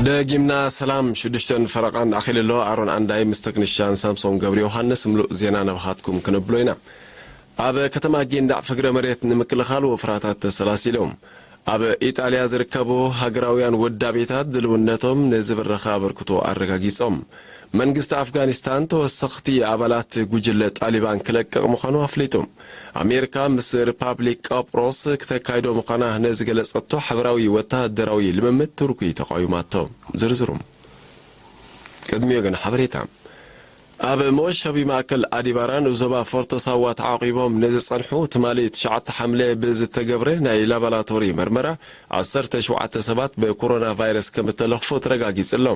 ደጊምና ሰላም። ሽዱሽተን ፈረቓን ኣኺሉ ኣሎ። ኣሮን ኣንዳይ ምስ ተክኒሻን ሳምሶን ገብረ ዮሃንስ ምሉእ ዜና ናባኻትኩም ክነብሎ ኢና። ኣብ ከተማ ጊንዳዕ ፍግረ መሬት ንምክልኻል ወፍራታት ተሰላሲሎም። ኣብ ኢጣልያ ዝርከቡ ሃገራውያን ወዳቤታት ድልውነቶም ንዝብረኸ ኣበርክቶ ኣረጋጊጾም። መንግስቲ ኣፍጋኒስታን ተወሰኽቲ ኣባላት ጉጅለ ጣሊባን ክለቅቕ ምዃኑ ኣፍሊጡ። ኣሜሪካ ምስ ሪፓብሊክ ቆጵሮስ ክተካይዶ ምዃና ንዝገለጸቶ ሓበራዊ ወተሃደራዊ ልምምድ ቱርኪ ተቓዊማቶ። ዝርዝሩ ቅድሚኡ ግን ሓበሬታ። ኣብ መወሸቢ ማእከል ኣዲባራ ንዞባ ፎርቶ ሳዋ ተዓቂቦም ንዝጸንሑ ትማሊ ትሽዓተ ሓምለ ብዝተገብረ ናይ ላቦራቶሪ መርመራ ዓሰርተ ሸውዓተ ሰባት ብኮሮና ቫይረስ ከም እተለኽፉ ተረጋጊጹ ኣሎ።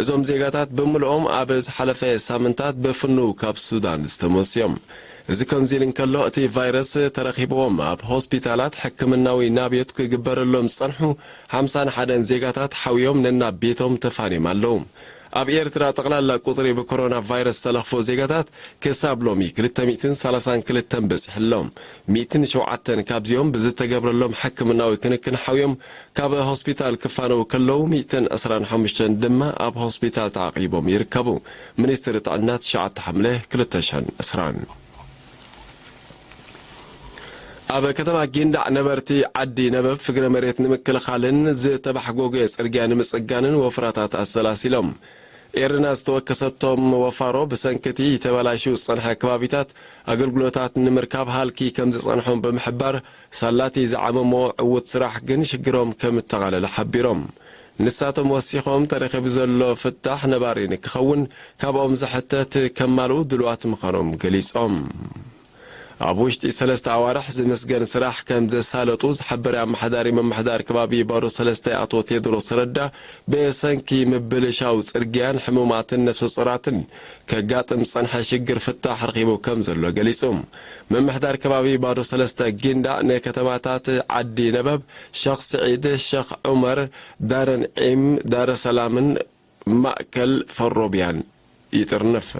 እዞም ዜጋታት ብምልኦም ኣብ ዝሓለፈ ሳምንታት ብፍኑው ካብ ሱዳን ዝተመልሱ እዮም። እዚ ከምዚ ኢሉ እንከሎ፣ እቲ ቫይረስ ተረኺብዎም ኣብ ሆስፒታላት ሕክምናዊ ናብዮት ክግበረሎም ዝጸንሑ ሓምሳን ሓደን ዜጋታት ሓውዮም ነናብ ቤቶም ተፋንዮም ኣለዉ። ኣብ ኤርትራ ጠቕላላ ቁጽሪ ብኮሮና ቫይረስ ዝተለኽፎ ዜጋታት ክሳብ ሎሚ ክልተ ሚእትን ሰላሳን ክልተን በጺሑ ኣሎ። ሚእትን ሸውዓተን ካብዚኦም ብዝተገብረሎም ሕክምናዊ ክንክን ሓውዮም ካብ ሆስፒታል ክፋነዉ ከለዉ፣ ሚእትን ዕስራን ሓሙሽተን ድማ ኣብ ሆስፒታል ተዓቂቦም ይርከቡ። ሚኒስትሪ ጥዕና ትሽዓተ ሓምለ ክልተ ሽሕን ዕስራን። ኣብ ከተማ ጊንዳዕ ነበርቲ ዓዲ ነበብ ፍግረ መሬት ንምክልኻልን ዝተባሕጎገ ጽርግያ ንምጽጋንን ወፍራታት ኣሰላሲሎም። ኤርና ዝተወከሰቶም ወፋሮ ብሰንኪ እቲ ተበላሽዩ ዝጸንሐ ከባቢታት ኣገልግሎታት ንምርካብ ሃልኪ ከም ዝጸንሖም ብምሕባር፣ ሳላቲ ዝዓመሞ ዕዉት ስራሕ ግን ሽግሮም ከም እተቓለለ ሓቢሮም። ንሳቶም ወሲኾም፣ ተረኺቡ ዘሎ ፍታሕ ነባሪ ንክኸውን ካብኦም ዝሕተት ከማልኡ ድሉዋት ምዃኖም ገሊጾም። ኣብ ውሽጢ ሰለስተ ኣዋርሕ ዝምስገን ስራሕ ከም ዘሳለጡ ዝሓበረ ኣመሓዳሪ ምምሕዳር ከባቢ ባዶ ሰለስተ ኣቶ ቴድሮስ ረዳ፣ ብሰንኪ ምብልሻው ጽርግያን ሕሙማትን ነፍሰ ጾራትን ከጋጥም ዝጸንሐ ሽግር ፍታሕ ረኺቡ ከም ዘሎ ገሊጹ። ምምሕዳር ከባቢ ባዶ ሰለስተ ጊንዳዕ ንከተማታት ዓዲ ነበብ፣ ሸኽ ስዒድ፣ ሸኽ ዑመር፣ ዳረን ዒም፣ ዳረ ሰላምን ማእከል ፈሮብያን ይጥርንፍ።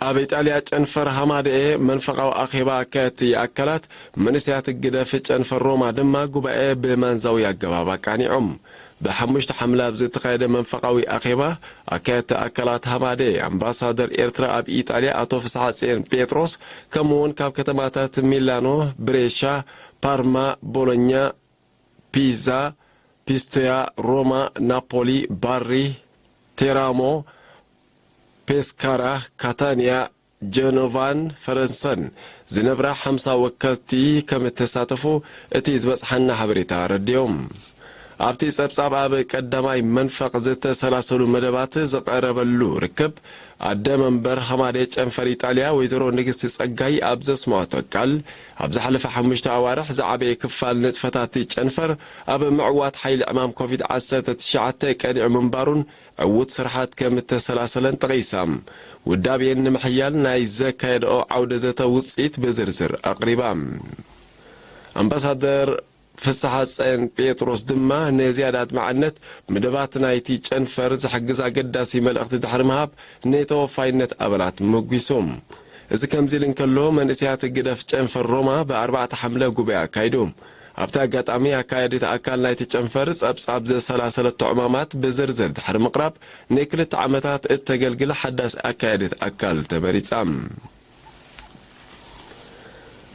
ኣብ ኢጣልያ ጨንፈር ሃማደኤ መንፈቓዊ ኣኼባ ኣካየድቲ ኣካላት፣ መንእሰያት ግደፍ ጨንፈር ሮማ ድማ ጉባኤ ብማንዛዊ ኣገባብ ኣቃኒዖም። ብሓሙሽተ ሓምለ ኣብ ዝተኻየደ መንፈቓዊ ኣኼባ፣ ኣካየድቲ ኣካላት ሃማደኤ፣ ኣምባሳደር ኤርትራ ኣብ ኢጣልያ ኣቶ ፍስሓጽዮን ጴጥሮስ፣ ከምኡ'ውን ካብ ከተማታት ሚላኖ፣ ብሬሻ፣ ፓርማ፣ ቦሎኛ፣ ፒዛ፣ ፒስቶያ፣ ሮማ፣ ናፖሊ፣ ባሪ፣ ቴራሞ፣ ፔስካራ፣ ካታንያ፣ ጀኖቫን ፈረንሰን ዝነብራ ሓምሳ ወከልቲ ከም እተሳተፉ እቲ ዝበጽሓና ሓበሬታ ኣረዲኦም። ኣብቲ ጸብጻብ ኣብ ቀዳማይ መንፈቕ ዝተሰላሰሉ መደባት ዝቐረበሉ ርክብ፣ ኣደ መንበር ሃማደ ጨንፈር ኢጣልያ ወይዘሮ ንግስቲ ጸጋይ ኣብ ዘስምዖቶ ቃል፣ ኣብ ዝሓለፈ ሓሙሽተ ኣዋርሕ ዝዓበየ ክፋል ንጥፈታት ጨንፈር ኣብ ምዕዋት ሓይሊ ዕማም ኮቪድ ዓሰርተ ትሽዓተ ቀኒዑ ምንባሩን ዕዉት ስርሓት ከም እተሰላሰለን ጠቒሳ፣ ውዳቤን ንምሕያል ናይ ዘካየድኦ ዓውደ ዘተ ውጽኢት ብዝርዝር ኣቕሪባ። ኣምባሳደር ፍስሓ ጸን ጴጥሮስ ድማ ንዝያዳ ኣድማዕነት መደባት ናይቲ ጨንፈር ዝሕግዝ ኣገዳሲ መልእኽቲ ድሕሪ ምሃብ፣ ንተወፋይነት ኣባላት መጒሱ። እዚ ከምዚ ኢሉ እንከሎ፣ መንእሰያት ግደፍ ጨንፈር ሮማ ብኣርባዕተ ሓምለ ጉባኤ ኣካይዱ። ኣብቲ ኣጋጣሚ፣ ኣካያዲት ኣካል ናይቲ ጨንፈር ጸብጻብ ዘሰላሰለቶ ዕማማት ብዝርዝር ድሕሪ ምቕራብ፣ ንክልተ ዓመታት እተገልግል ሓዳስ ኣካያዲት ኣካል ተመሪጻ።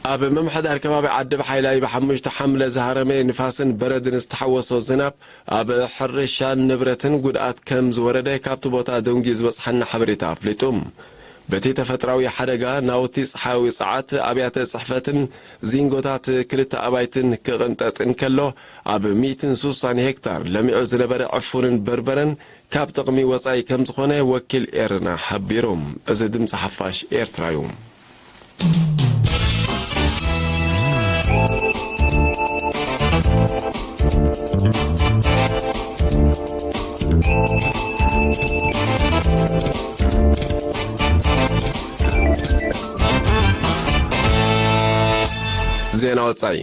ኣብ ምምሕዳር ከባቢ ዓዲ ብሓይላይ ብሓሙሽተ ሓምለ ዝሃረመ ንፋስን በረድን ዝተሓወሶ ዝናብ ኣብ ሕርሻን ንብረትን ጉድኣት ከም ዝወረደ ካብቲ ቦታ ደንጉዩ ዝበጽሓና ሓበሬታ ኣፍሊጡ። በቲ ተፈጥራዊ ሓደጋ፣ ናውቲ ጸሓያዊ ጸዓት፣ ኣብያተ ጽሕፈትን ዚንጎታት ክልተ ኣባይትን ክቕንጠጥ እንከሎ፣ ኣብ ሚእትን ሱሳን ሄክታር ለሚዑ ዝነበረ ዕፉንን በርበረን ካብ ጥቕሚ ወጻኢ ከም ዝኾነ ወኪል ኤርና ሓቢሩ። እዚ ድምጺ ሓፋሽ ኤርትራ እዩ። ዜና ወጻኢ።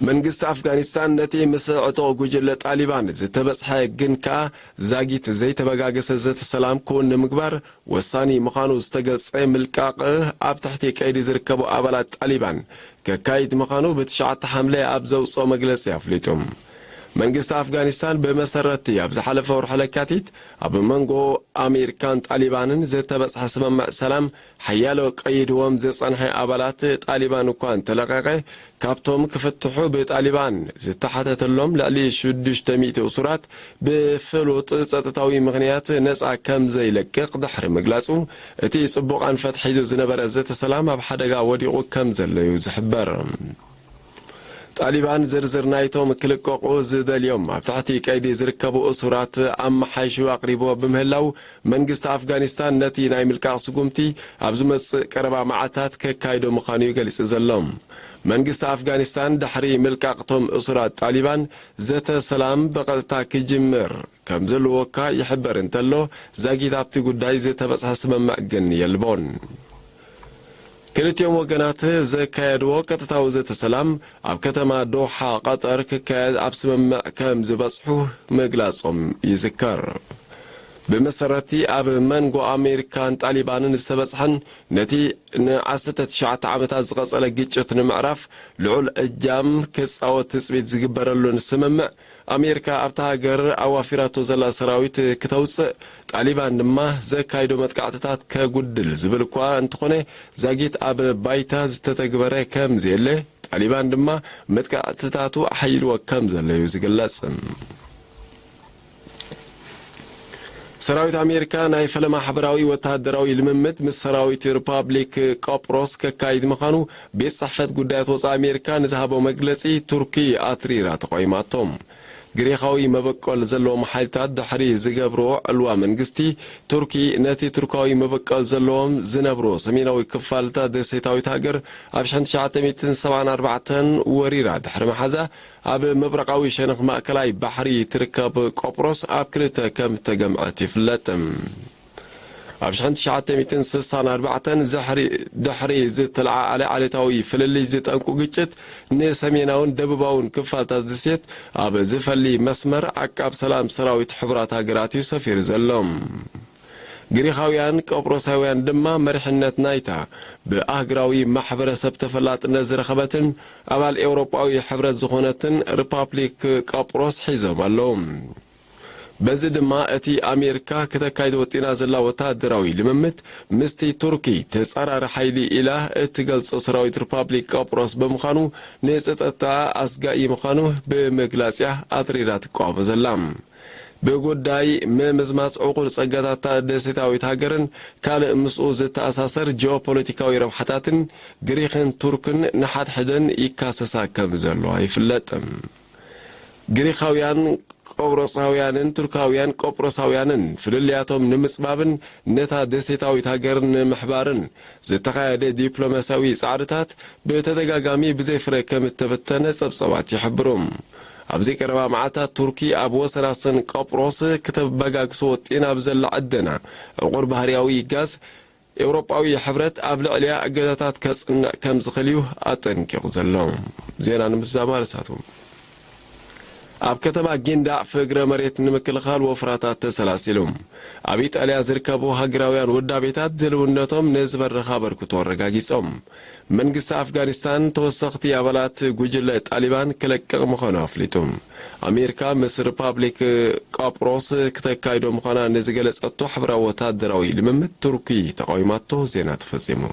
መንግስቲ ኣፍጋኒስታን ነቲ ምስ ዕጡቕ ጉጅለ ጣሊባን ዝተበጽሐ ግን ከኣ ዛጊት ዘይተበጋገሰ ዘተ ሰላም ክውን ንምግባር ወሳኒ ምዃኑ ዝተገልጸ ምልቃቕ ኣብ ትሕቲ ቀይዲ ዝርከቡ ኣባላት ጣሊባን ከካይድ ምዃኑ ብትሽዓተ ሓምለ ኣብ ዘውጽኦ መግለጺ ኣፍሊጡ። መንግስቲ ኣፍጋኒስታን ብመሰረትቲ ኣብ ዝሓለፈ ወርሒ ለካቲት ኣብ መንጎ ኣሜሪካን ጣሊባንን ዝተበጽሐ ስምምዕ ሰላም ሓያሎ ቀይድዎም ዝጸንሐ ኣባላት ጣሊባን እኳ እንተለቐቐ፣ ካብቶም ክፍትሑ ብጣሊባን ዝተሓተተሎም ልዕሊ ሽዱሽተ ሚእቲ እሱራት ብፍሉጥ ጸጥታዊ ምኽንያት ነጻ ከም ዘይለቅቕ ድሕሪ ምግላጹ፣ እቲ ጽቡቕ ኣንፈት ሒዙ ዝነበረ ዘተ ሰላም ኣብ ሓደጋ ወዲቑ ከም ዘሎ እዩ ዝሕበር። ጣሊባን ዝርዝር ናይቶም ክልቀቑ ዝደልዮም ኣብ ትሕቲ ቀይዲ ዝርከቡ እሱራት ኣመሓይሹ ኣቕሪብዎ ብምህላው፣ መንግስቲ ኣፍጋኒስታን ነቲ ናይ ምልቃቕ ስጉምቲ ኣብ ዝመጽእ ቀረባ መዓልታት ከካይዶ ምዃኑ እዩ ገሊጹ ዘሎ። መንግስቲ ኣፍጋኒስታን ድሕሪ ምልቃቕቶም እሱራት ጣሊባን ዘተ ሰላም ብቐጥታ ክጅምር ከም ዘለዎ እኳ ይሕበር እንተሎ፣ ዛጊት ኣብቲ ጉዳይ ዝተበጽሐ ስምምዕ ግን የልቦን። ክልቲኦም ወገናት ዘካየድዎ ቀጥታዊ ዘተ ሰላም ኣብ ከተማ ዶሓ ቀጠር ክካየድ ኣብ ስምምዕ ከም ዝበጽሑ ምግላጾም ይዝከር። ብመሰረትቲ ኣብ መንጎ ኣሜሪካን ጣሊባንን ዝተበጽሐን ነቲ ን ዓሰርተ ትሽዓተ ዓመታት ዝቐጸለ ግጭት ንምዕራፍ ልዑል እጃም ክጻወት ትጽቢት ዝግበረሉን ስምምዕ፣ ኣሜሪካ ኣብታ ሃገር ኣዋፊራቶ ዘላ ሰራዊት ክተውጽእ፣ ጣሊባን ድማ ዘካይዶ መጥቃዕትታት ከጉድል ዝብል እኳ እንተኾነ፣ ዛጊት ኣብ ባይታ ዝተተግበረ ከም ዘየለ፣ ጣሊባን ድማ መጥቃዕትታቱ ኣሓይልዎ ከም ዘሎ እዩ ዝግለጽ። ሰራዊት ኣሜሪካ ናይ ፈለማ ሓበራዊ ወተሃደራዊ ልምምድ ምስ ሰራዊት ሪፓብሊክ ቆጵሮስ ከካይድ ምዃኑ ቤት ጽሕፈት ጉዳያት ወጻኢ ኣሜሪካ ንዝሃቦ መግለጺ ቱርኪ ኣትሪራ ተቋይማቶም። ግሪኻዊ መበቆል ዘለዎም ሓይልታት ድሕሪ ዝገብርዎ ዕልዋ መንግስቲ ቱርኪ ነቲ ቱርካዊ መበቆል ዘለዎም ዝነብርዎ ሰሜናዊ ክፋልታት ደሴታዊት ሃገር ኣብ ሽሕን ትሽዓተ ሚእትን ሰብዓን ኣርባዕተን ወሪራ ድሕሪ መሓዛ ኣብ ምብራቓዊ ሸነኽ ማእከላይ ባሕሪ ትርከብ ቆጵሮስ ኣብ ክልተ ከም እተገምዐት ይፍለጥ። ኣብ ሽሕን ትሽዓተ ሚእትን ስሳን ኣርባዕተን ድሕሪ ዝተለዓዓለ ዓሌታዊ ፍልልይ ዝጠንቁ ግጭት ንሰሜናውን ደቡባውን ክፋልታት ደሴት ኣብ ዝፈሊ መስመር ዓቃብ ሰላም ሰራዊት ሕቡራት ሃገራት እዩ ሰፊሩ ዘሎ። ግሪኻውያን ቆጵሮሳውያን ድማ መሪሕነት ናይታ ብኣህግራዊ ማሕበረሰብ ተፈላጥነት ዝረኸበትን ኣባል ኤውሮጳዊ ሕብረት ዝኾነትን ሪፓብሊክ ቆጵሮስ ሒዞም ኣለዉ። በዚ ድማ እቲ ኣሜሪካ ክተካይዶ ወጢና ዘላ ወተሃደራዊ ልምምድ ምስቲ ቱርኪ ተጻራሪ ሓይሊ ኢላ እትገልጾ ሰራዊት ሪፓብሊክ ቆጵሮስ ብምዃኑ ንጸጥታ ኣስጋኢ ምዃኑ ብምግላጽ እያ ኣትሪራ ትቃወሞ ዘላ። ብጉዳይ ምምዝማዝ ዕቑር ጸጋታታ ደሴታዊት ሃገርን ካልእ ምስኡ ዝተኣሳሰር ጂኦፖለቲካዊ ረብሓታትን ግሪኽን ቱርክን ንሓድሕደን ይካሰሳ ከም ዘለዋ ይፍለጥ። ግሪኻውያን ቆብሮሳውያንን ቱርካውያን ቆጵሮሳውያንን ፍልልያቶም ንምጽባብን ነታ ደሴታዊት ሃገር ንምሕባርን ዝተኻየደ ዲፕሎማስያዊ ጻዕርታት ብተደጋጋሚ ብዘይ ፍረ ከም እተበተነ ጸብጸባት ይሕብሩ። ኣብዚ ቀረባ መዓልታት ቱርኪ ኣብ ወሰናስን ቆጵሮስ ክተበጋግሶ ወጢና ብዘላ ዕደና ዕቑር ባህርያዊ ጋዝ ኤውሮጳዊ ሕብረት ኣብ ልዕሊያ እገዳታት ከጽንዕ ከም ዝኽእል እዩ ኣጠንቂቑ ዘሎ። ዜና ንምዝዛም ኣርእስታቱ። ኣብ ከተማ ጊንዳዕ ፍግረ መሬት ንምክልኻል ወፍራታት ተሰላሲሉ። ኣብ ኢጣልያ ዝርከቡ ሃገራውያን ውዳቤታት ድልውነቶም ንዝበረኸ ኣበርክቶ ኣረጋጊጾም። መንግስቲ ኣፍጋኒስታን ተወሰኽቲ ኣባላት ጉጅለ ጣሊባን ክለቅቕ ምዃኑ ኣፍሊጡ። ኣሜሪካ ምስ ሪፓብሊክ ቆጵሮስ ክተካይዶ ምዃና ንዝገለጸቶ ሕብራዊ ወታደራዊ ልምምድ ቱርኪ ተቓዊማቶ። ዜና ተፈጺሙ።